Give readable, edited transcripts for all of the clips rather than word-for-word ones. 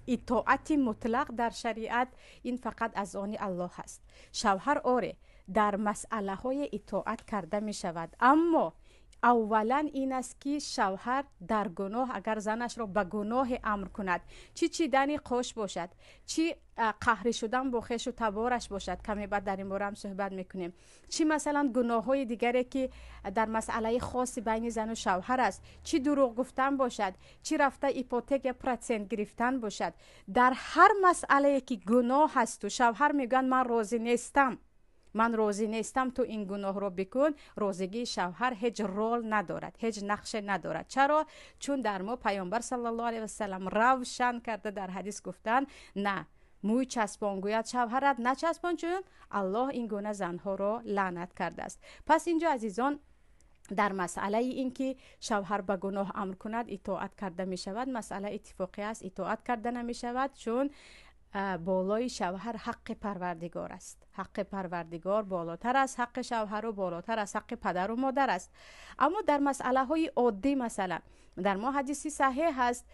Итоати мутлақ дар шариат ин фақат аз они Аллоҳ аст. Шавҳар, оре, дар масъалаҳои итоат карда мешавад, аммо аввалан ин аст, ки шавҳар дар гуноҳ агар занашро ба гуноҳе амр кунад, чӣ чидани қош бошад, чӣ қаҳрӣ шудан бо хешу табораш бошад, каме баъд дар ин бора ҳам суҳбат мекунем, чӣ масалан гуноҳҳои дигаре, ки дар масъалаи хоси байни зану шавҳар аст, чӣ дурӯғ гуфтан бошад, чӣ рафта ипотека я процент гирифтан бошад, дар ҳар масъалае, ки гуноҳ ҳасту шавҳар мегӯянд: «Ман розӣ нестам, ман розӣ нестам, ту ин гуноҳро бикун», розигии шавҳар ҳеҷ рол надорад, ҳеҷ нақше надорад. Чаро? Чун дар мо Паёмбар саллаллоҳу алайҳи васалам равшан карда дар ҳадис гуфтанд: «На мӯй часпон, гӯяд шавҳарат, начаспон, чун Аллоҳ ин гуна занҳоро лаънат кардааст». Пас инҷо, азизон, дар масъалаи ин ки шавҳар ба гуноҳ амр кунад, итоат карда мешавад, масъала иттифоқӣ аст, итоат карда намешавад, чун болои шавҳар ҳаққи Парвардигор аст. Ҳаққи Парвардигор болотар аз ҳаққи шавҳару болотар аз ҳаққи падару модар аст. Аммо дар масъалаҳои оддӣ, масалан, дар мо ҳадиси саҳеҳ ҳаст,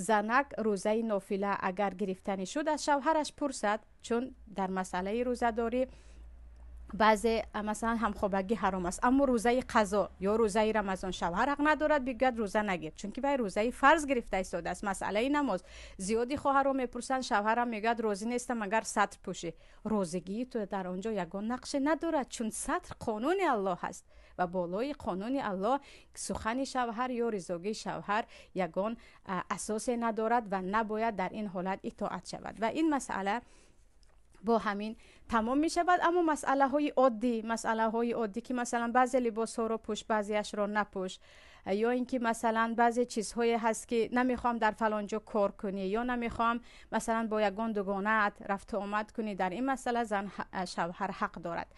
занак рӯзаи нофила агар гирифтанӣ шуд, аз шавҳараш пурсад, чун дар масъалаи рӯзадорӣ баъзе, масалан, ҳамхобагӣ ҳаром аст, аммо рӯзаи қазо ё рӯзаи Рамазон шавҳар ҳақ надорад бигӯяд: «Рӯза нагир», чунки вай рӯзаи фарз гирифта истодааст. Масъалаи намоз, зиёди хоҳарро мепурсанд: шавҳарам мегӯяд: «Розӣ нестам, агар сатр пӯшӣ». Розигии ту дар он ҷо ягон нақше надорад, чун сатр қонуни Аллоҳ аст ва болои қонуни Аллоҳ сухани шавҳар ё ризогии шавҳар ягон асосе надорад ва набояд дар ин ҳолат итоат шавад. Ва ин масъала бо ҳамин тамом мешавад. Аммо масъалаҳои оддӣ, ки масалан баъзе либосҳоро пӯш, баъзеашро напӯш, ё ин ки масалан баъзе чизҳое ҳаст, ки намехоҳам дар фалон ҷо кор кунӣ ё намехоҳам, масалан, бо ягон дугонаат рафту омад кунӣ, дар ин масъала зан шавҳар ҳақ дорад.